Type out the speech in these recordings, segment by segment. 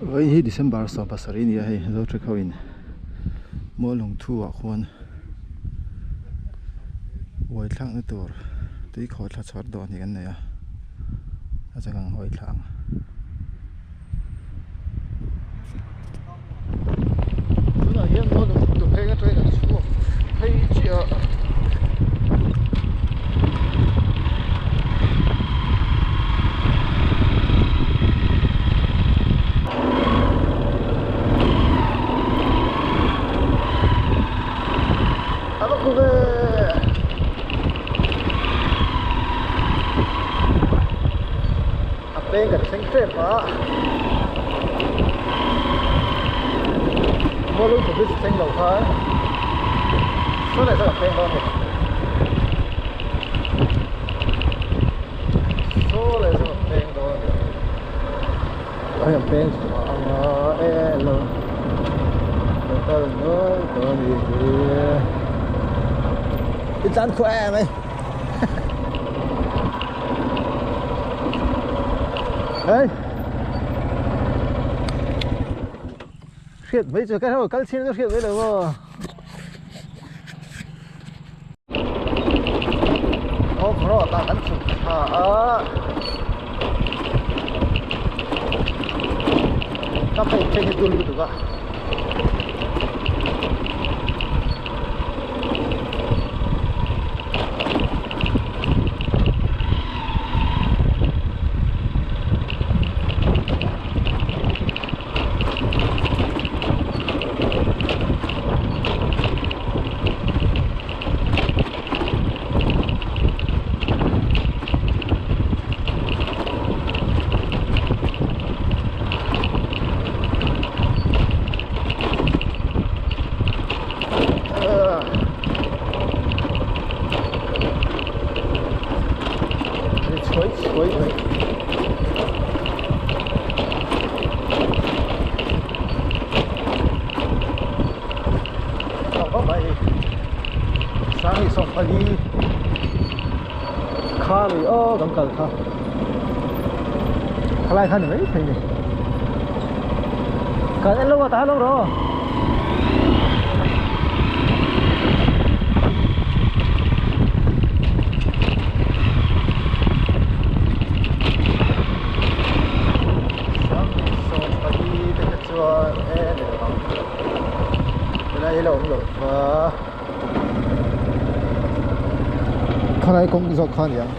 Vawiin hi December 17 a ni a hei Zotrek ho in Mualung thu ah khuan uai thlakna tur tui khaw thla chhawr dawn hi kan nei a a chak ang hawi thla ang. Tunah hian Mualung thu pheng atangin an chhuak phei chiah a. A va khu ve a peng kan thleng tep a Mualung bridge thleng lo khan saw leh saw kan peng dawn a ni saw leh saw kan peng dawn a ni hei an peng chhuah anga e lo lo kal nual tawh a ni hi i tlan khuah em ai Hey. Hriat mai chu ka ho kal chhin chu hriat mai lo maw. Off road ah kan chhuk thla a. Ka phei then hi dul lutuk a. Chhuai chhuai mai. Ka mai. Sang hi sawm pali. Kha lui aw kan kal kha. Khalai kha ni mai thei ni. Kan en lo a ta lo ro. Chuan e ni lo ang tunah hi lo awm lo va khalai kawng zawk kha a ni ang.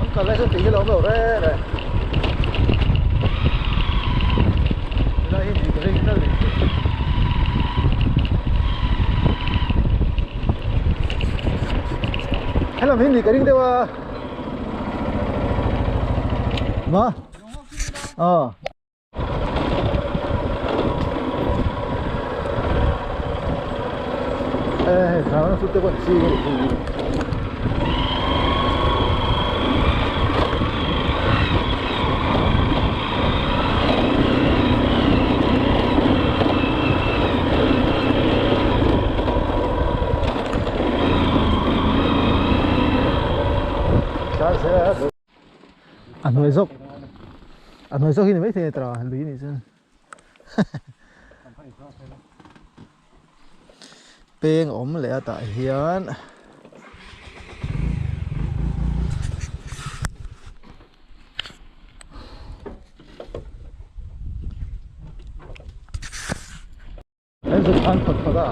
An kal lai chuan tih hi lo awm lo reng reng helai hi nih ka ring tal ni helam hi nih ka ring deuh a ma aw. Hei thla chu te pawh chi a ni A hnuai zawk a hnuai zawk hi ni maithei a tara lui anih chuan peng a awm leh a tah hian An zuk an phawt phawt a.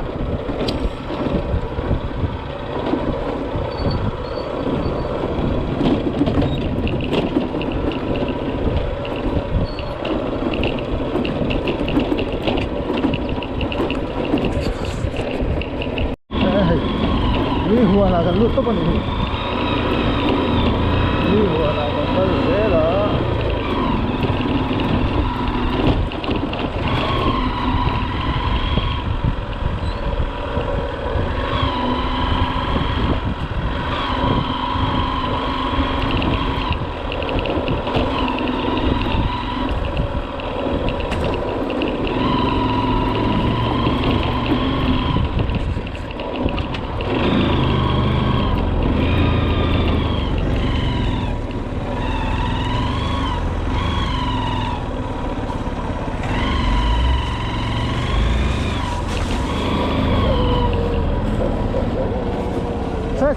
Hei lui huanah kan lut tawp a ni hi lui huanah kan kal zel a.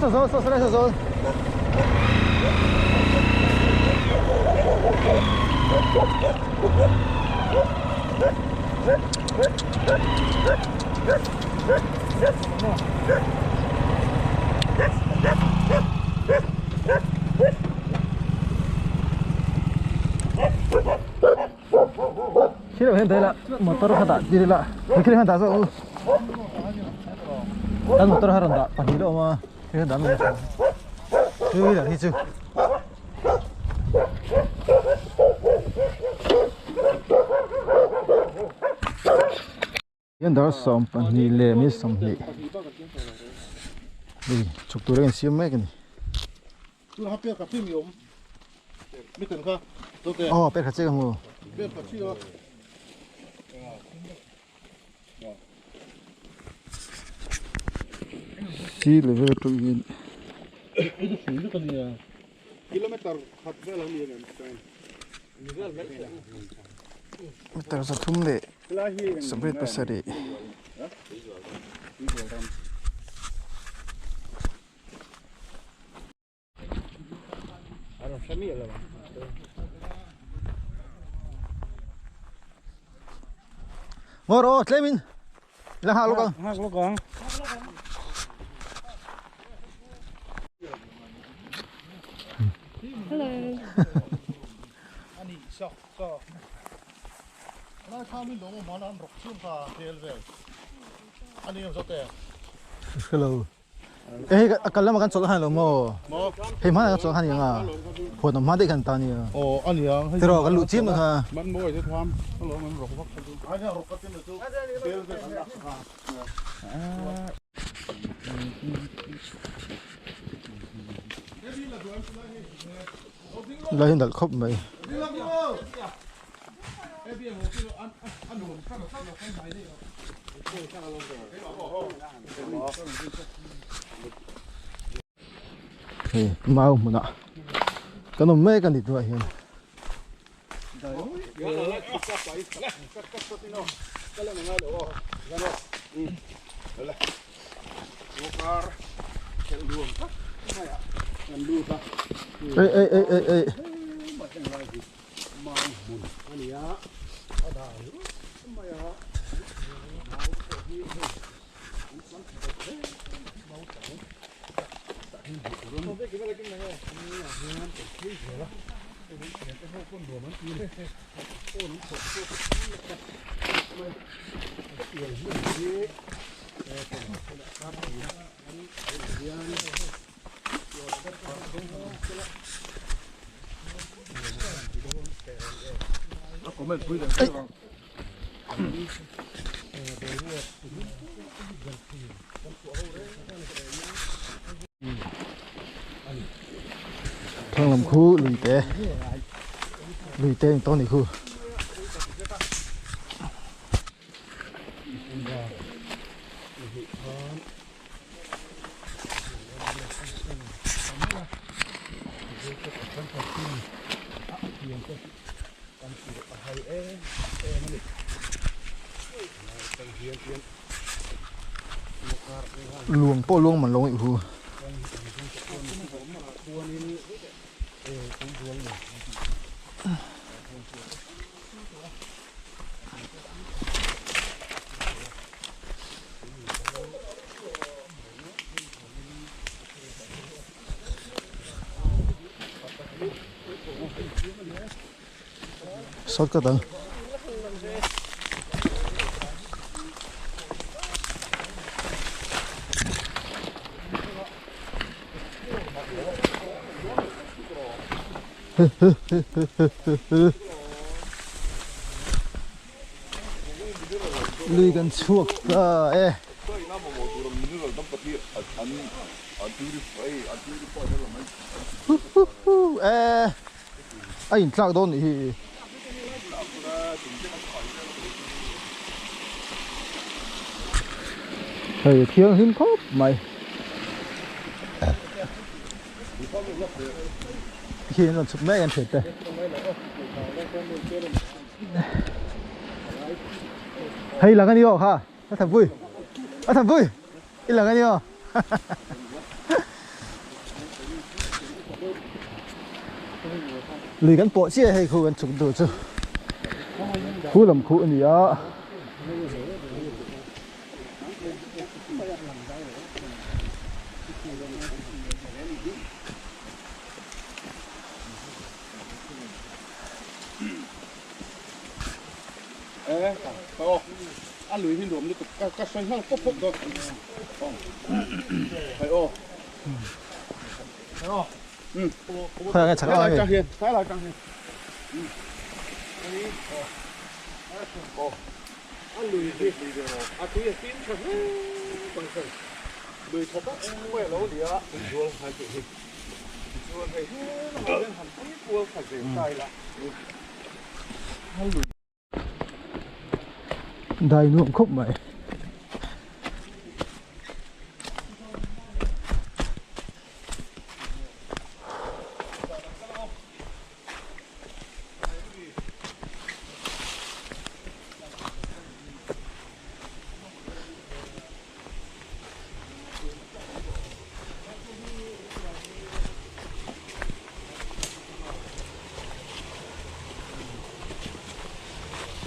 Saw zawl saw saw zawl. Khi lo hian dah ila motor kha dah tir ila khi hian dah zawk u kan motor kha rawn dah pahnih la awm a khi hian dah mai two wheeler hi chu Hian dar 12 leh mi 20 hei chhuk tur a insiam mek a ni. Aw pek khat chiah ka hmu. Sea level atang hian. Meter 300 leh 27. Ngawr aw tlemin la nghak lawk ang. Nghak lawk ang. Hello. Hello. Hei a kal lama kan chawlh han lo maw? Hei hmanah kan chawlh han nia huan awm hma daih khan ta nia. Aw a nia. Tiraw kan luh chiam kha. Man mawi te tham alawm an rawk vak kha chu. A nia rawk ka tin chu bel vel an lak kha. La hi nalh khawp mai. Hei mau hmunah kan awm mek a ni tunah hian. Ei ei ei ei ei. Thlang lam khu lui te lui te ni tawh ni khu. Luang pawh luang man lo ngaih hu. Shortcut ang. Lui kan chhuak ta e. E a intlak dawn nih hi. Hei thianghlim khawp mai. Khi an rawn chhuk mek an hriat te. Hei lang ani aw kha a than pui a than pui i lang ani aw. Lui kan pawh chiah hei khu kan chhuk duh chu khu lam khu a ni a. Khawiah nge chak a nge? Dai nuam khawp mai.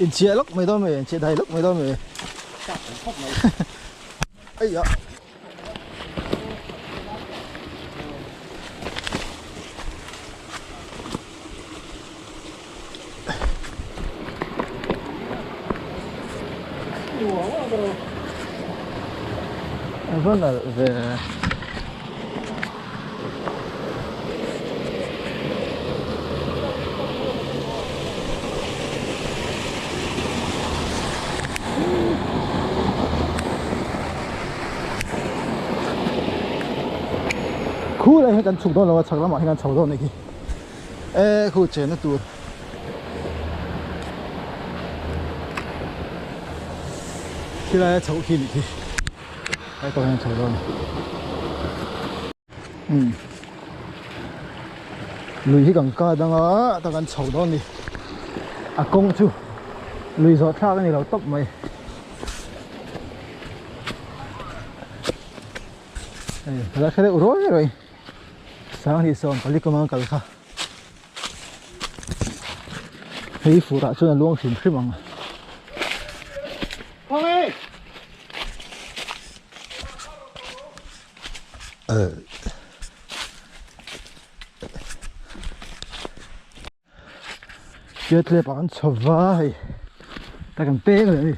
Inchhiah lawk mai dawn mai, inchhiah dai lawk mai dawn mai. Ai ah. A va nalh ve. Khu lai hi kan chhuk dawn lo a chhak lamah hian kan chho dawn a ni khi e khu chenna tur. Khilai a chhoh khi nih khi Ai pawh hian chho dawn umm lui hi kan ka dang a ta kan chho dawn ni a kawng chu lui zawh thlak a ni lo tawp mai hei la hre deuh ruai ruai sanghnih sawm pali kawng a kal kha. Hei fur ah chuan a luang hrim hrim ang. Piatlep ah kan chho va hei ta kan peng leh a ni.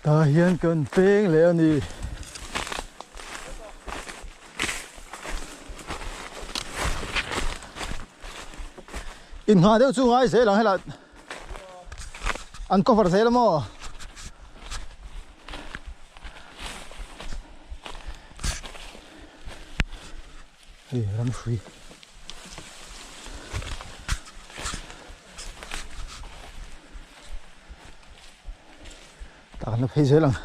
Tah hian kan peng leh a ni. Inngah deuh chu ngai zel ang helai an cover zel a maw? Hei ram hrui. Tah kan la phei zel ang.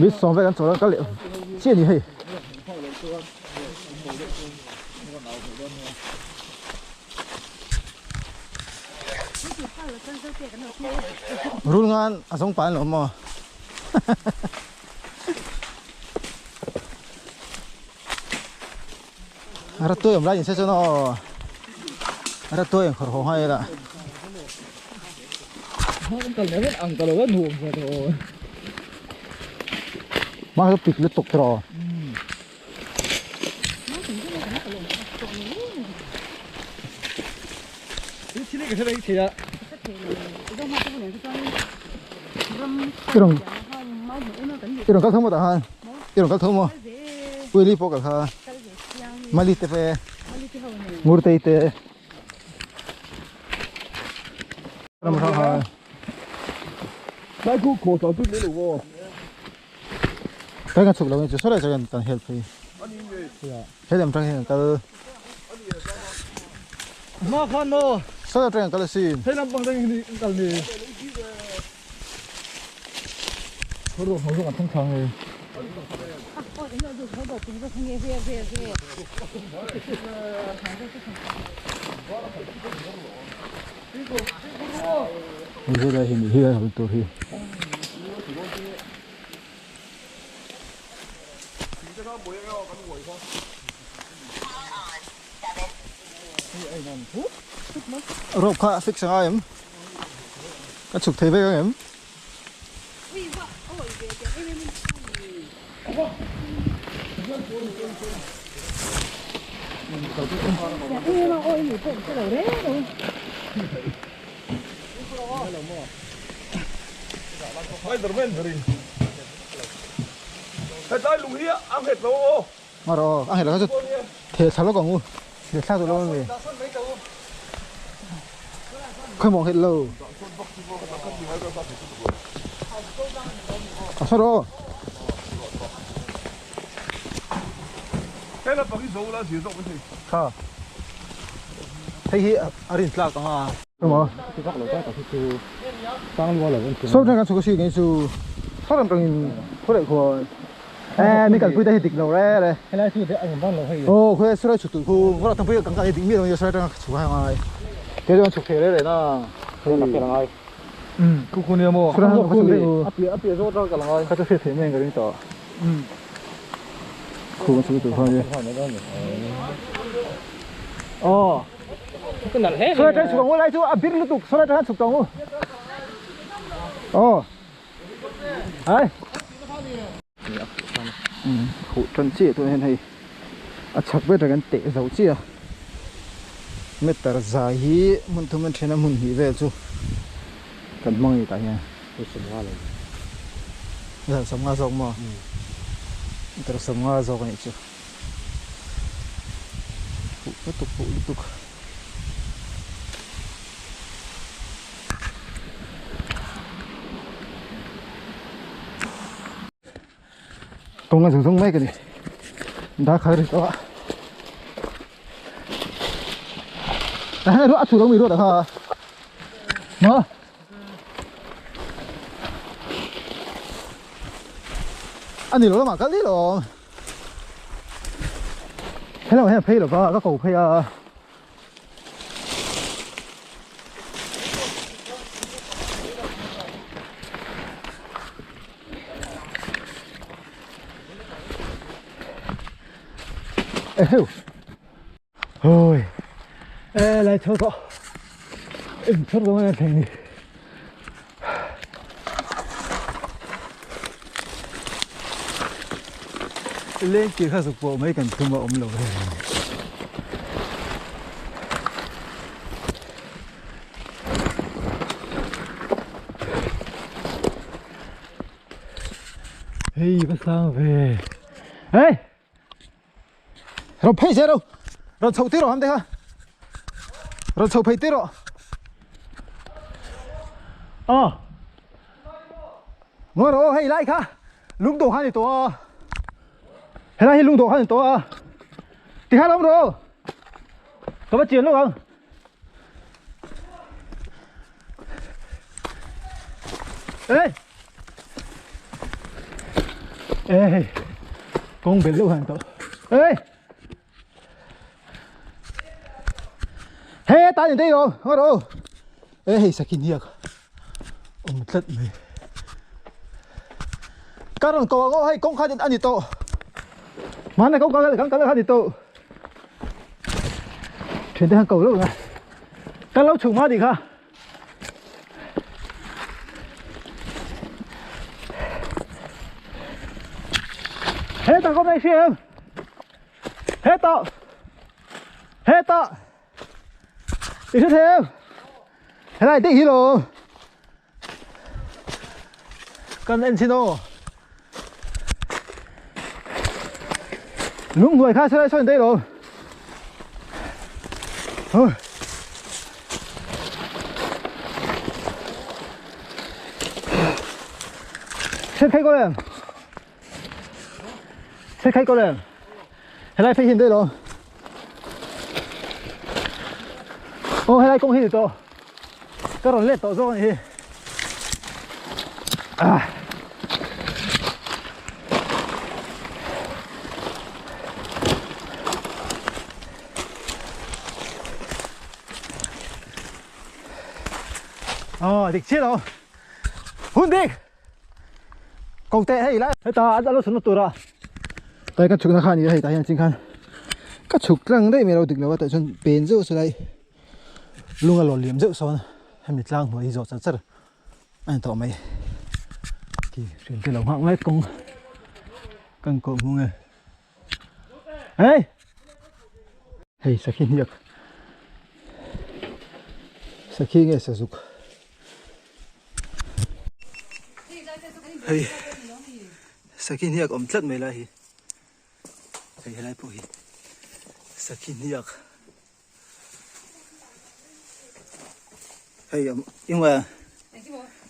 Mit sawm vek an chawl a kal leh chiah a ni hei. Rul ngan a zawng pah an lo awm maw? Ratuai awm lai in se chuan aw ratuai ang khawrh haw nghal ila. Mah chu pik lutuk tawh aw. I rawn i rawn kal tho maw tah khan i rawn kal tho maw Willy pawh kal kha Mali te pawh e Ngurtei te ram hrang ha Kai kan chhuk lo ang chu saw lai chuan kan help phei he lam tang hian kan kal Ma khan maw saw lai tang kan kal asin he lam pang tang hi kan kal ni Ruak ho zawng a thleng thlang e. Hei helai hi ni hi a tur hi. Rope kha a fix angai em? Ka chhuk thei vek ang em? Maro a nghet lo kha chu theh thla lawk ang u theh thlak duh lo ami khawi maw nghet lo a saw rawh kha hei hi a rin tlak ang a emaw saw tang kan chhuk a si ngei chu saw lam tangin khaw leh khuan Eh, mi kalpui te hi dik lo re re. Helai chu ang ban lo hei. Oh, khuai sarai chhuk tur khu. Ngora tampui kan kan dik mi lo sarai tang chhuk hai ngai. Ke chuan chhuk thei re re na. Kha na ngai. Ku ku nia mo. Sarai khu chu api api zo ta ka ngai. Kha chu hre thei mai ka ring to. Khu chu tu kha ni. Oh. Sarai tang chhuk ang lai chu a bir lutuk sarai tang chhuk tang u. Oh. Ai. Huh tan chiah tunah hian hei a chhak ber kan teh zo chiah a meter zai hi hmun thum an then a hmun hnih vel chu kan hmang a ni tah hian zan sawmnga zawk maw meter sawmnga zawk a nih chu huh lutuk huh lutuk. Kawng a zawng zawng mek a ni darkhar ri tawh a tah hian ruah a chhu lo mi ruat ang kha maw a ni lo lamah kal dih lo awm helamah hian a phei lo va ka ko phei a. Eheu Ôi Ê lại thôi cọ Em xuất có nghe thành đi Lên kia khá sụp bộ mấy cần thum mà ôm lỗ rồi Hei va sang ve Ê Rồi phei xe đâu Rồi chhau tí rồi ham đây ha Rồi chhau phei tí rồi Ờ Ngồi rồi hei lai kha Lung dawh kha ni tawh a Helai hi lung dawh kha ni tawh a Tikhan awm rawh Ka va chian lawk ang Ê Ê Kawng belh deuh han tawh Ê He ta ni dei rawh ngaw rawh Ê hei sakin hiak awm tlat mai Ka rawn ko ang aw hei kawng kha a ni tawh Mahni kawng kal kan kal kha ni tawh Thiante khan ko lo na Ka lo chhuk hma tih kha Hetah kawm nei hria em Hetah Hetah I hre thei em Helai deuh hi lo Kan en chhin aw Lung hnuai kha sawi sawi daih lo Ôi Set khai ko em Set khai ko em Helai phei hin daih lo Ô helai kawng hi ni tawh Ka rawn let tawh zawk a ni hi Ah. Ờ, dik chiah lo. Hun dik. Ko te hei lai. Heta an alo chhun tura. Tai ka chhuk na kha ni hei tah hian ching khan ka chhuk tlang daih mai lo dik lo a tah chuan pen zeuh saw lai lung a lawn liam zeuh sawn hemi tlang hnuai hi zawh char char a ni tawh mai khi hriam te lo nghak mek kawng kan kawh hmu nge hei hei sakhi hniak sakhi nge sazuk hei sakhi hniak awm tlat mai lai hi hei helai pawh hi sakhi hniak hei engmah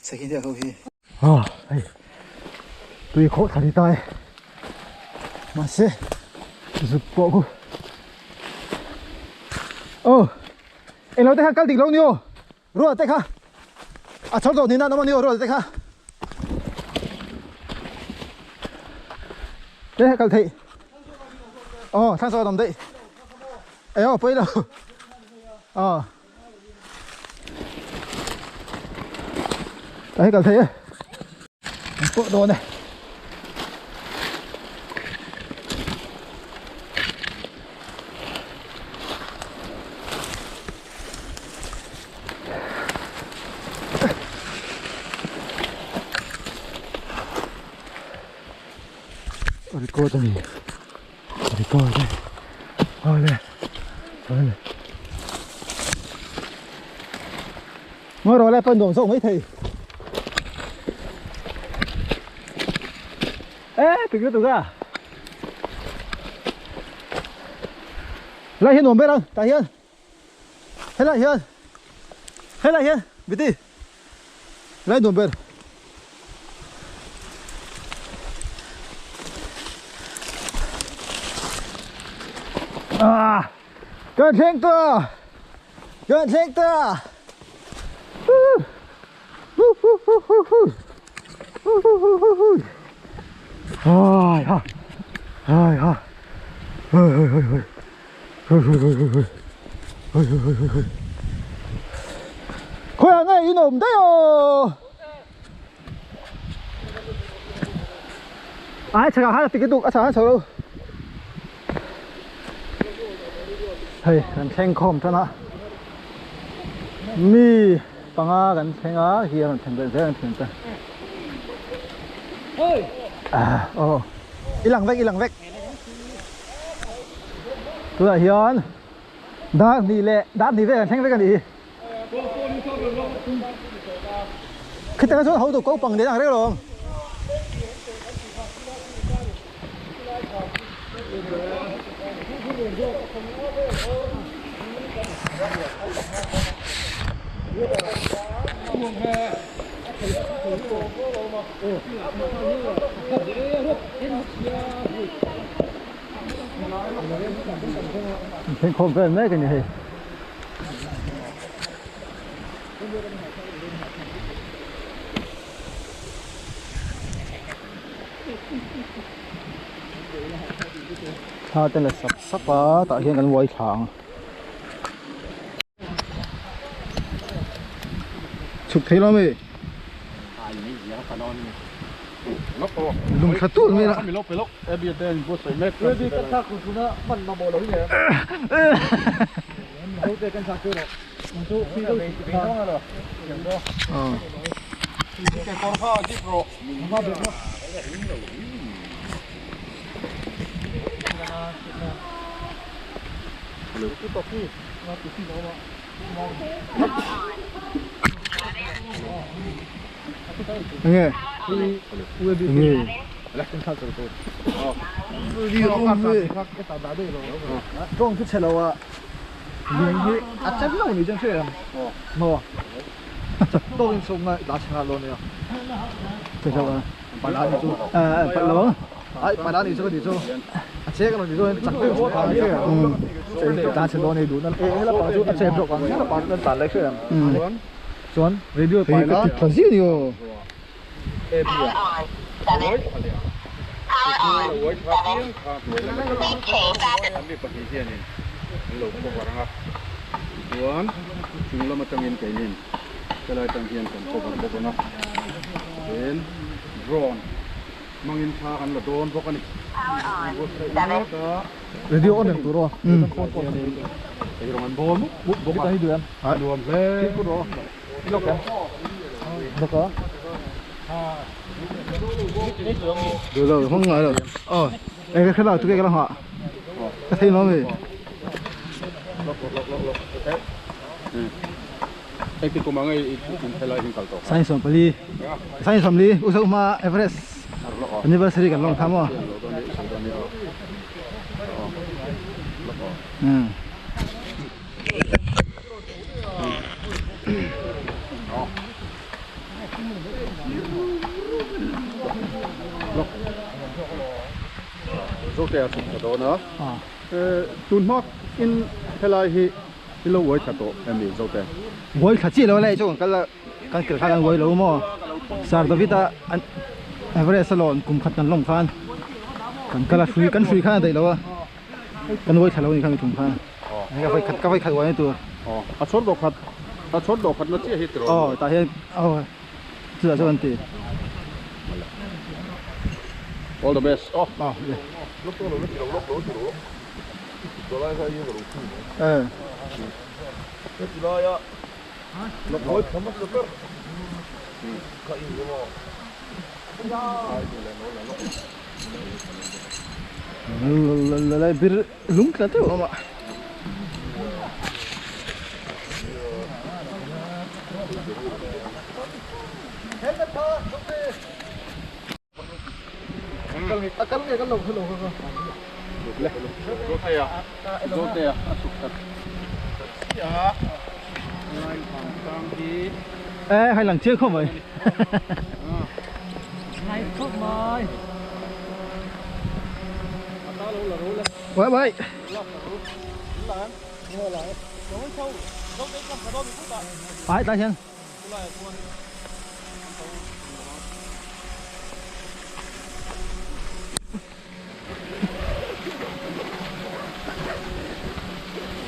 sakhi hniak ho hi ah hei tui khawh thla ni ta e mahse zuk pawh khu aw englo te khan kal dik lo ni aw Ruah te kha a chhawr tawh nihna an awm a ni aw ruah te kha te kal theih aw thlang sawn an awm daih eh aw pawi lo aw ta hi kal theih e an pawh dawn e. Record a ni record e awle awle ngawi rawh le pawn nuam zawk mai thei e pik lutuk a lai hi nuam ber ang tah hian helai hian helai hian biti lai nuam ber ah kan thleng ta kan thleng ta hu hu hu hu hu hu hu hu hu hu ai ha ai ha hoi hoi hoi hoi hoi hoi hoi hoi hoi hoi hoi hoi hoi khawiah nge in awm daih aw ai chhakah khan a ticket duk a chhakah khan chho lo hei kan thleng khawm tan a mi panga kan thleng a hi a rawn thlen belh zel an thian te aw i lang vek i lang vek Tunah hian dar hnih leh dar hnih vel an thleng vek a nih hi. Khitah chuan hotu ko pang nen ang reng alawm. Thlengkhawm vel mek a ni hei. Thla te la sap sap a tah hian kan uai thla ang. Chhuk thei lo mi. Lung thla tut mai la. Enge enge Drone chu chhe lo a lian hi a chem lo ni chuan hriat ang maw tawk in chhuk na dah chhe nghal dawn nia chhe lo a pala ni chu palh lo ang ai pala ni chu ka ti chu a che ka lo ti chu chak deuh chu ka hriat ang dah chhe dawn ni duh na e hela pang chu a chep zawk ang hela pang chu kan tan lai hriat ang chuan radio pai la hei ka ti tla zia ni aw Radio on reng tur aw. Eirawng an bawl mup mup bawk a. Nuam hle. Lawk em? Lawk a. Duh lo hmang ngai lo. Aw. Eng ka hre lo tuke ka la nghah. Ka thei lo mi. Lawk lawk lawk lawk. Engti kum ang i inthela in kal tawh kha? Science 14. Science 14 u hma Everest anniversary kan lawng kha maw. Zote a chhuk tha dawn a. Tun hma in helai hi I lo uai thla tawh em ni Zote? Uai thla chiah lo a lai chu kan kal a, kan kal kha kan uai lo maw? Sir David a an Everest a lawn kum khat kan lawm khan kan kal a hrui kan hrui khan a daih lo a, kan uai thla lo a ni kha mi tum khan. Ka vawi khat ka vawi khat uai na tur. Aw a chhawr dawh khat a chhawr dawh khat na chiah hi tiraw? Aw tah hian aw chutah chuan an ti. All the best aw. Aw le. Lai bir lung tla deuh a awm a. Ê hay lần trước không vậy? Vậy vậy. Phải ta xem.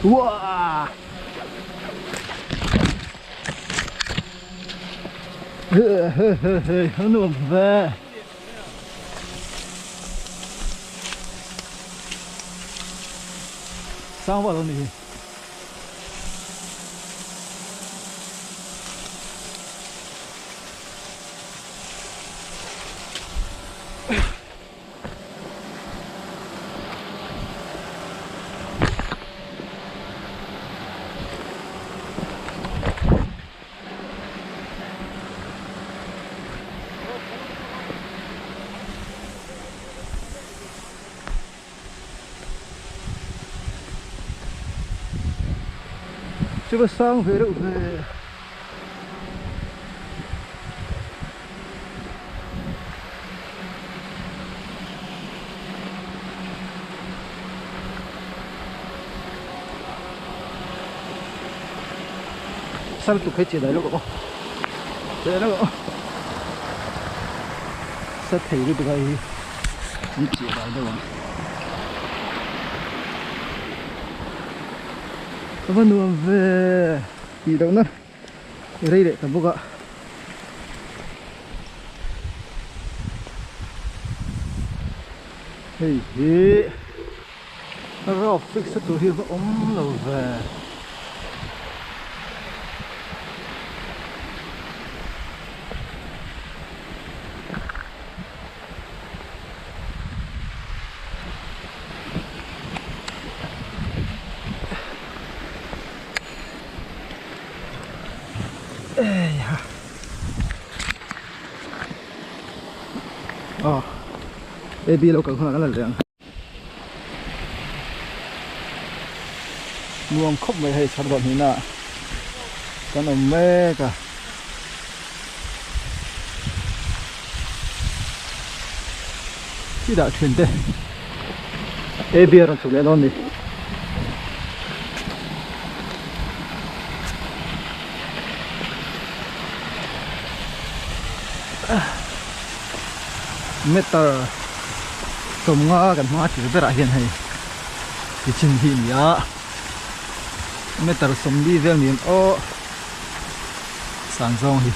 Wow. Hê hê hê hê, nó nuam ve. Sang vak lo ni hi. Chu va sang ve reuh ve. Sal tuk hei che dai lawk aw che dai lawk aw sa thei lutuk a hei an che dai deuh ang a va nuam ve tih loh na rei leh ta bawk a. Hei hi rope fix na tur hi a va awm lo ve. Aw AB lo kal hunah kan la leh ang. Nuam khawp mai hei chhar dawh hnihna kan awm mek a. Khi dah thin te AB a rawn chhuk leh dawn ni. Meter 50 kan hmang a tir berah hian hei tichin hi a ni a meter 40 vel niin aw san zawng hi.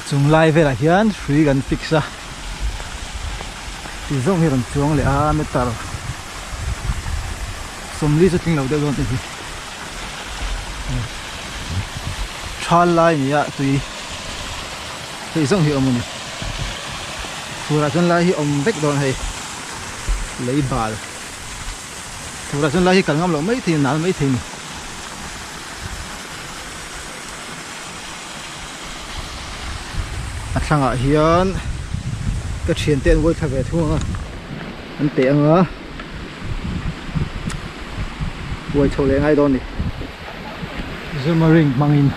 chung lai velah hian hrui kan fix a ti zawng hi a rawn chuang leh a meter sawmli chu tling lo deuh dawn te hi thal lai a ni a tui hei zawng hi a awm a ni furah chuan lai hi a awm vek dawn hei lei bal furah chuan lai hi kal ngam loh maithei a nal maithei a ni. A thlangah hian ka thiante an uai thla ve thung ang a an teh ang a uai chho leh ngai dawn a ni zuma ring hmangin.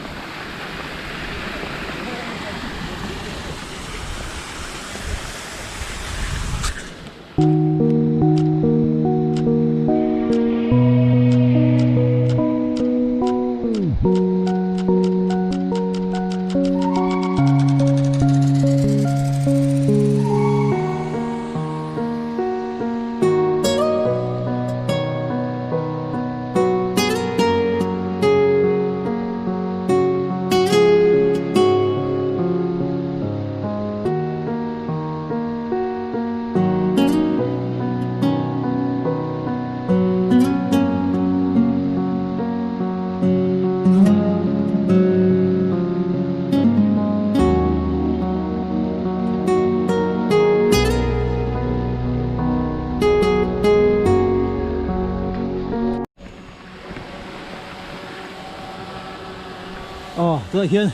Aw tunah hian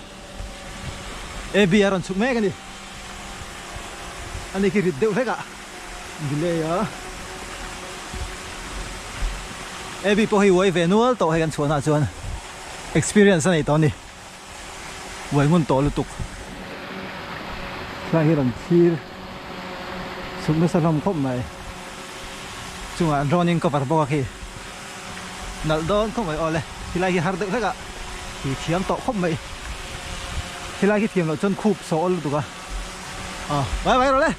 AB a rawn chhuk mek a ni. Ani khi rit deuh hlek ah delay a. AB pawh hei uai ve nual tawh hei kan chhuah nah chuan experience a nei tawh a ni. Uai ngun tawh lutuk. Thlai hi rawn thlir chhuk nasa hlawm khawp mai. Chungah drone in cover bawk a khi. Nalh dawn khawp mai awle khilai khi har deuh hlek ah khi thiam tawh khawp mai khilai khi thiam loh chuan khup sawh awl lutuk a aw vai vai rawh le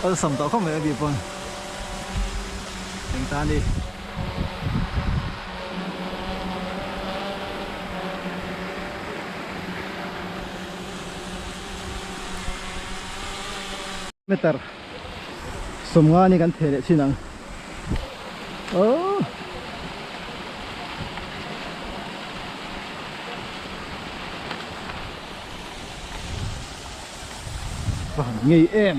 awlsam tawh khawp mai a bik pawn eng ta ni. Meter sawmnga ni kan theh leh chin ang oh va han ngei em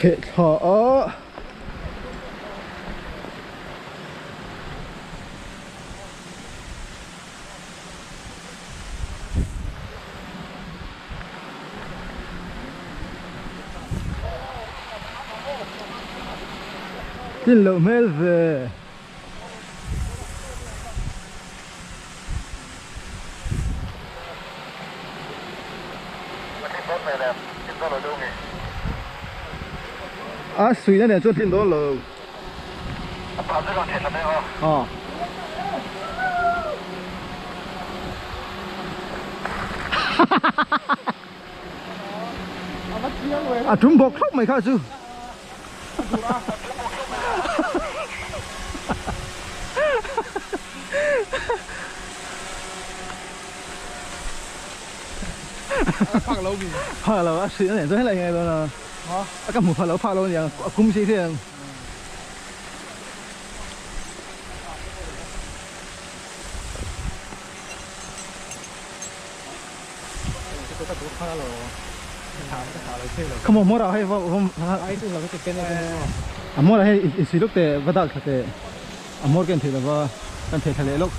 theh thla a. Tin loh hmel ve. A suihna nen chuan tlin dawn lo. Aw. A tum bawk thlawp mai kha chu. Phak lo mi. Phak lo a suihna nen chuan helai ngai dawn a. A ka hmu phak lo phak lo aniang a kum si hian. Come on, mora hei va a mora hei in sui luk te va dak thla te a mor ken thei lova kan thei thla leh lawk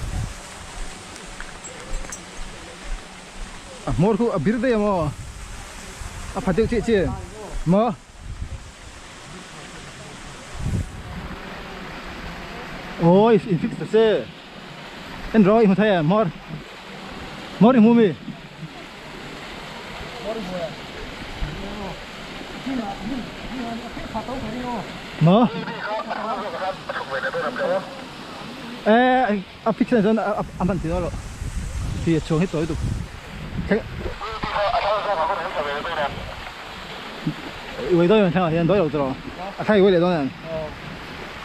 a hmawr khu a bir daih a maw a pha deuh chiah chiah maw. Ôi in fix ta se en rồi hmu thei em hmawr hmawr i hmu mi maw e a fix na chuan a hman thei dawn lo khi a chhuang hi tawi tuk. 尾都有听现都有这咯，啊，睇尾嚟当人。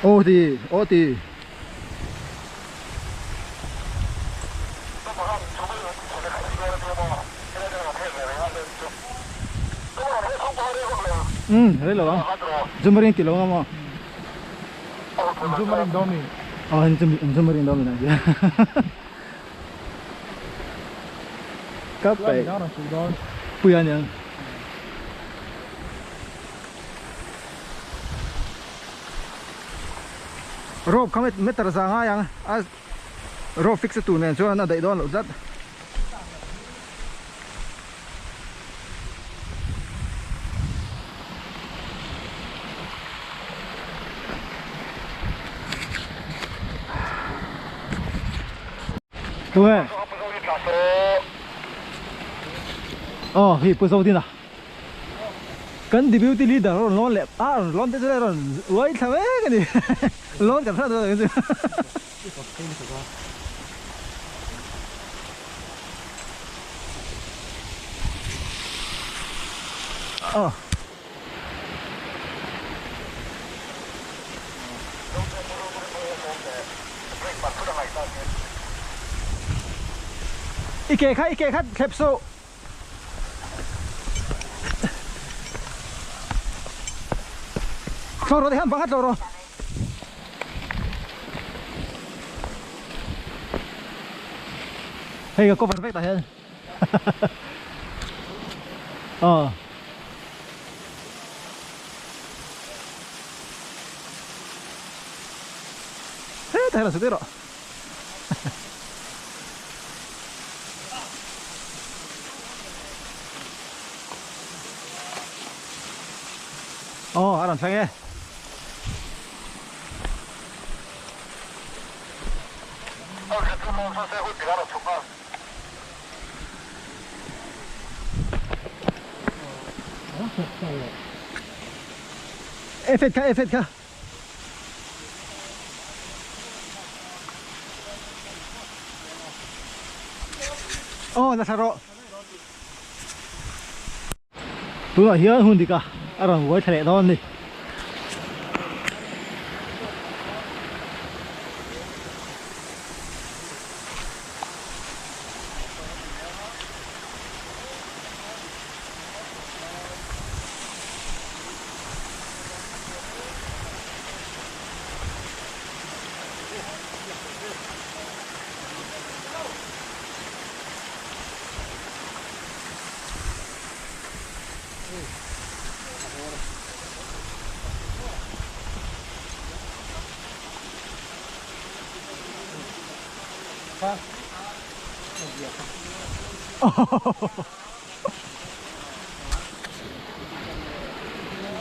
哦啲，哦啲。嗯，嚟咯，准备几笼啊嘛？准备多米。哦，准备多米那些。cấp bảy不一样。Rope kami meter za nga yang a rope fix tu nen chuan a dai dawn lo zat. Đúng rồi. Ờ, thì bữa sau đi nào. Cần deputy leader rồi lon lẹp, à lon tới đây rồi, ôi thằng ấy cái gì, lon chẳng sao rồi cái gì. Ờ. Ike kha khép số. Loro dejan bajar loro. Hey, có perfect à ờ. Thế thế là sự rồi. Ờ, làm sao nghe? Effet ka. Oh, na saro. Tu là hiền hun đi cả. À rồi, với thằng đó đi.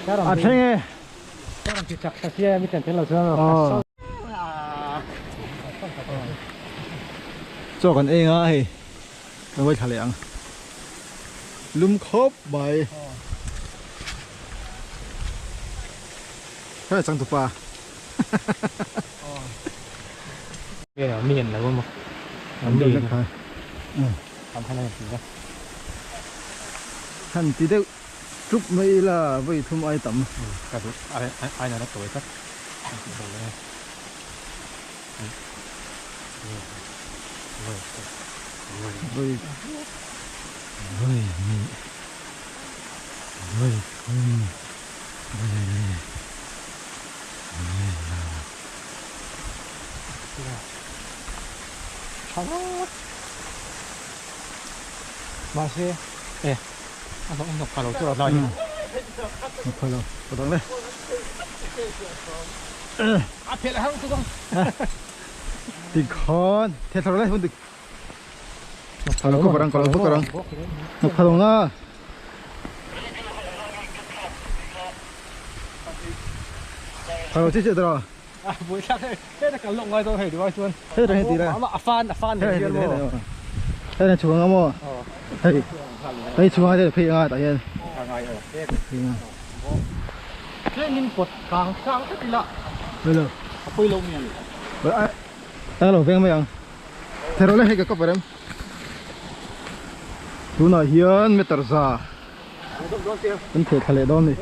À thế nghe. Cho con em á thì nó mới thả lẹng. Lum khốp bài. Thế là chẳng thuộc pa. Miền là luôn mà. Miền. Hẳn tí đâu chụp mấy là với thum ai tắm. Ai nào nó tuổi chắc. Với mà xe, ê, anh không phải lỗ chỗ rồi, phải lỗ, có đóng đây, à thiệt là không không, thì con, thiệt là không được, phải lỗ có barang, có lỗ có barang, nó phải lỗ na, phải lỗ chết chết rồi, à buổi sáng thế là cả lộng ngay tôi phải đi bao chuôn, thế là hết đi rồi, mà phan thế thế là chuông không đây đây chuông đây là phi ngay tại hiện thế nên cột càng sáng thế là đây là phi lông miền ta lồng ven mấy anh thế rồi lấy cái cốc vào em tu na hiền mê tờ ra Kan theh thla leh dawn ni.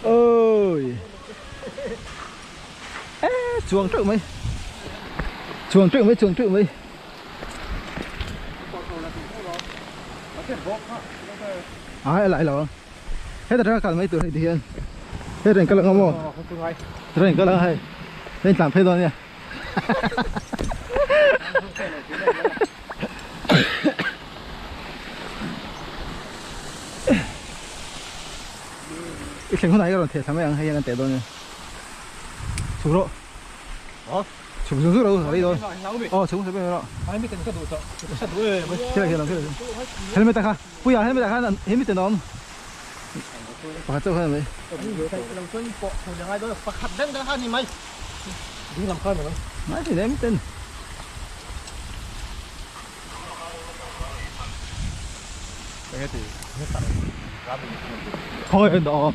Ôi. Ê, chuồng trước mấy. Chuồng trước mấy, chuồng trước mấy. À, lại rồi. Hết rồi cả mấy tuổi thì hiện. Hết rồi cái lượng không? Rồi cái lượng hay. Lên làm phê rồi nha. Cái情況係一個鐵上面係一個地段嘅，熟咯。哦，熟熟熟咯，呢度。哦，熟熟邊咯。起來起來起來。helmet 打開，不要 helmet 打開，helmet 電腦。把它做開沒？ไม่สิไม่เต้นthôi đó.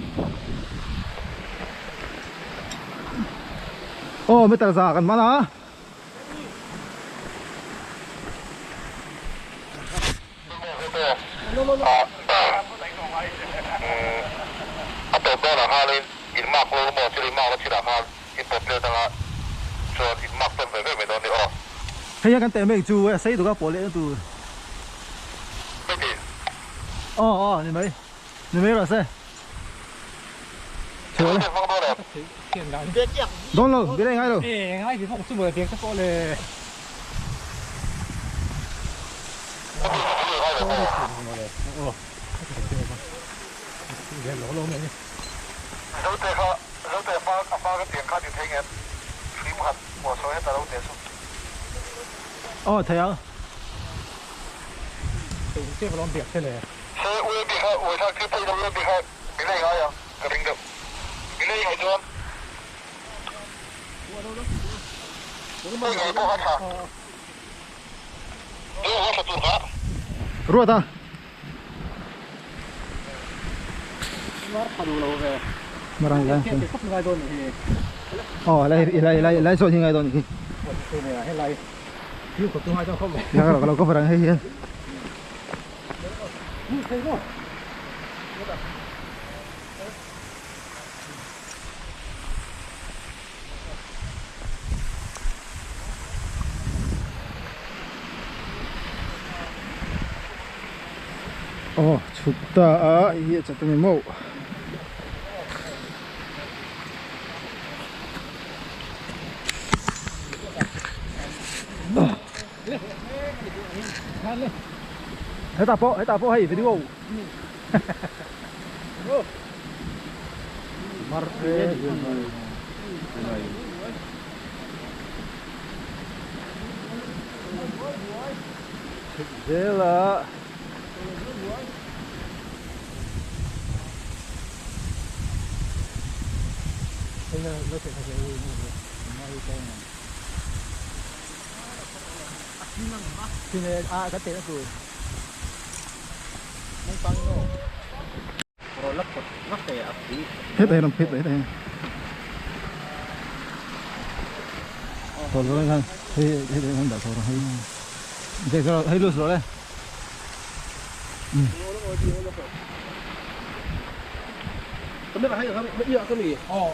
Ô, mấy tờ già gần mắt á. Hay là cái mình chú xây được cái bộ lễ tu. Ờ ờ,你mấy rồi xe. Chú lên. Đón luôn, biết đây ngay rồi. Ngay thì không chú mở tiếng chắc có lệ. Ờ, thấy không? Ruột à? Marang lang. Ờ, lại lại lại lại rồi như ngay rồi. Dạ, kalau kau barang hay. 어, 좋다. 이게 저때문에 뭐. Hết tà po hay phải đi bộ. Thế là à cái tiền nó cười. Hết đây làm hết đấy đây. Thôi rồi anh, thế thế thế không đã thôi rồi hay. Thế rồi hay luôn rồi đấy. Cái này hay là cái gì cái gì? Ờ.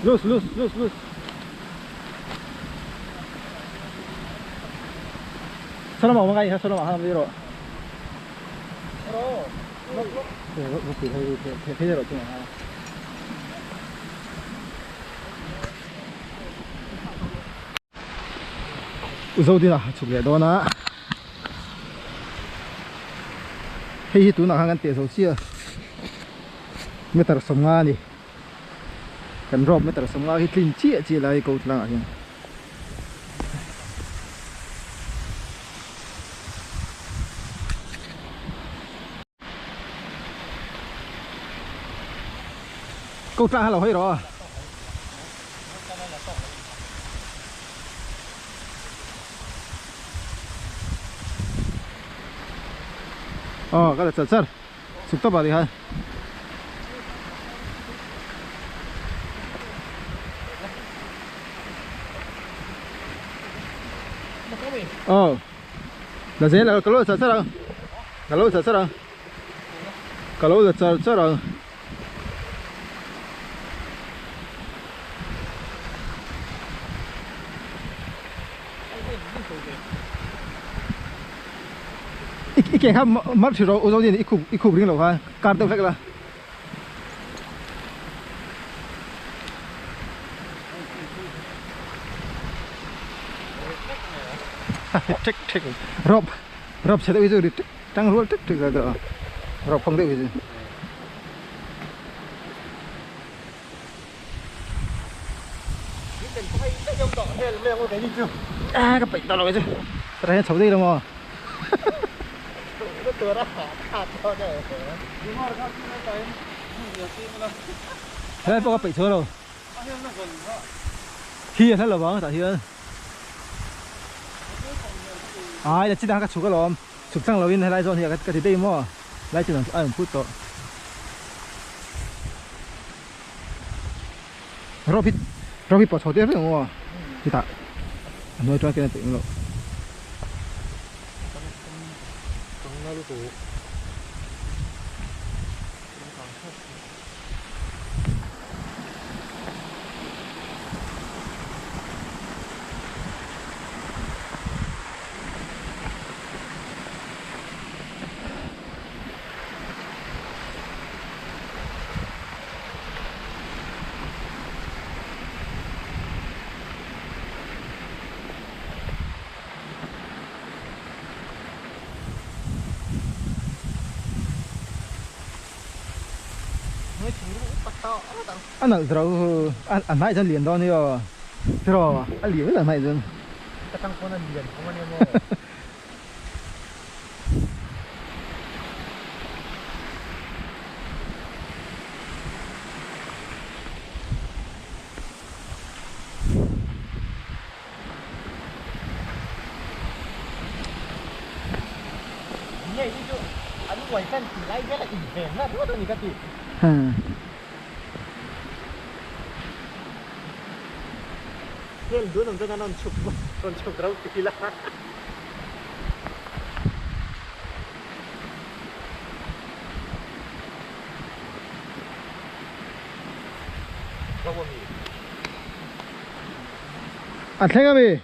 Luz, luz, luz, luz. Solo mau makan ya, solo makan biru. Uzodina chukle dona. Hei hi tuna hangan te zo chia. Meter somnga ni. Kan rob meter somnga hi tlin chia chia lai ko tlang a hian. Câu trang hay là hơi rồi. Ờ, cái là chặt chặt. Sụp tóc vào đi ha. Ờ. Là dễ là cái lỗ chặt chặt rồi. Cái lỗ chặt chặt rồi. Cái lỗ chặt chặt rồi. 一件较乜出咗澳洲啲一库一库边落翻，加得识啦。tick tick rộp rộp sẽ tới rồi trăng luôn tick tick rồi rộp không tới rồi à cái bệnh tao rồi chứ tao thấy đi đâu mà thế bao cái bệnh chưa rồi khi thế là vắng tại hiện à là chỉ đang cái chủ cái lòm chụp sang lò in hay lại rồi thì cái thì đây mà lại chỉ là ai cũng phút đó robit robit bỏ chỗ tiếp rồi mà thì ta nói cho cái này tự rồi anh ở rồi anh nãy chân liền đó nữa rồi anh liền là nãy chân tăng con anh liền không anh em anh quay chân thì lấy cái là ỉn về nó rất là cái gì nên đứa nó cho nó chụp rau kỳ lạ. À thế cái gì?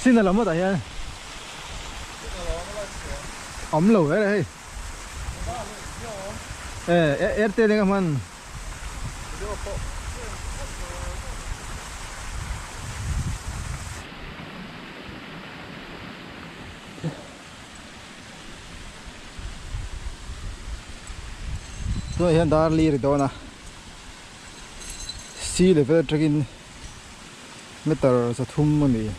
Xin là lắm rồi tại ống lẩu đấy đây. Ê, RT đây các bạn. Tôi hiện đang đi rồi nè. Sea level trekking meter za thum mami.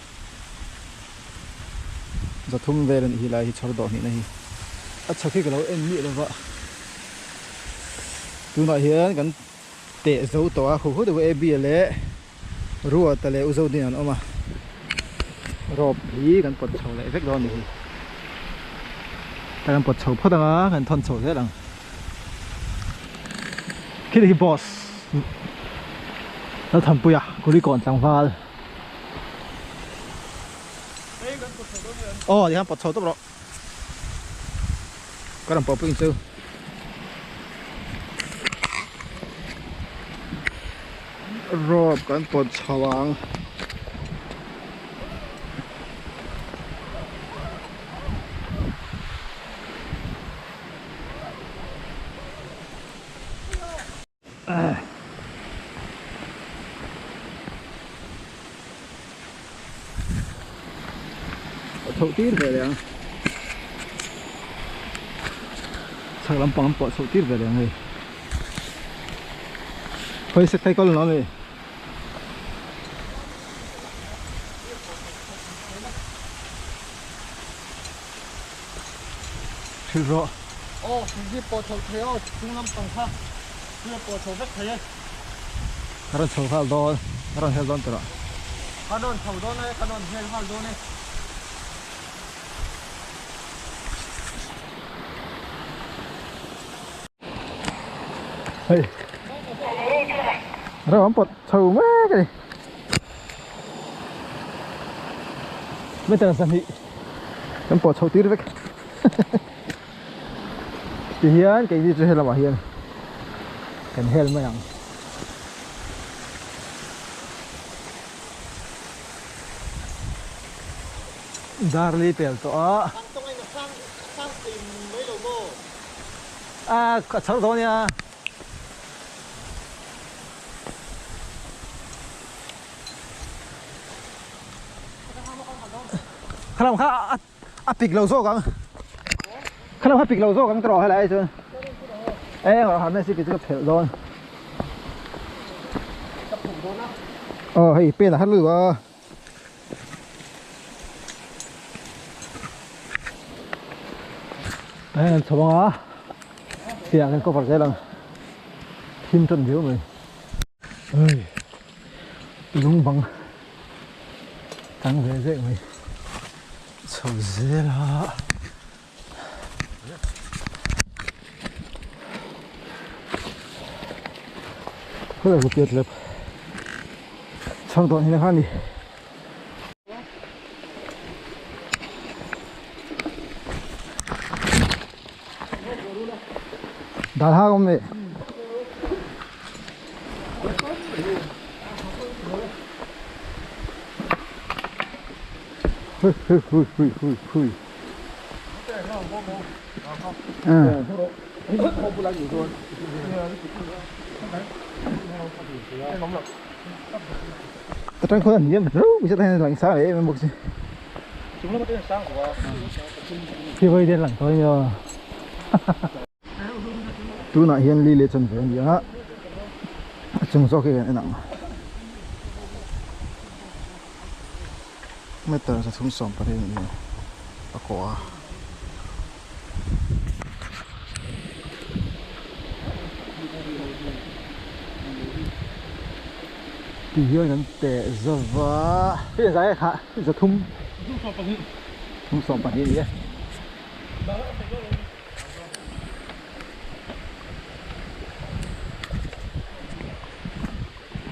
Za thum velen hi lai hi chhor do ni na hi. A chakhi ka lo en mi lo wa. Tu na hian kan te zo to a khu khu de AB le ruwa ta le uzo din an oma. Rob hi kan pot chho le vek do ni hi. Ta kan pot chho phodanga kan thon chho zelang. Khi thì boss nó thầm bùi à, cô đi còn chẳng vào. Ồ, thì hắn bật sầu tốc độ. Có đồng bộ bùi sư. Rồi, con bật sầu vàng. Thầu tiên về đấy. Chhak lampang an pawh chhoh tir ve leh ang hei. Khawi sek thei kawl lo ni. Hrilh rawh. Aw thing hi pawh chho thei aw chung lampang kha thil a pawh chho vek thei e. Ka rawn chho nghal dawn, ka rawn hel dawn tawh. Ka rawn chho dawn e, ka rawn hel nghal dawn e. Hei ram an pawt chho mek a ni meter 2 kan pawt chho tir vek tihian keini chu helamah hian kan hel mai ang. Darli pel tawh a. A ka chho dawn nia. Khalam kha a pik lo zawk ang. Khalam kha pik lo zawk ang tawh helai chuan. E har na si ki chu ka phelh dawn. Ờ hei pen a har lu a. Hei an chho anga tiang kan cover zel ang thim tan viau mai ui lung bang tang ve zek mai chho zel a khawi ka piat lep chhang dawn hi kha ni. Dal ha awm leh. Hui hui hui hui hui hui. Ta tang khuan hiam ro mi sa lang sang le em bok si. Khi voi den lang thôi nhờ. Tu na hian li le chan ve ani a. Chung zawk hi kan en ang. Meter 370 ani a kawh a. Ti hian kan teh zova hei zai kha 300 370 ani e.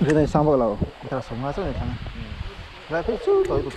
Cái này sang bao lâu? Người ta sống ngay chỗ này thằng. Lại thấy chú tới được.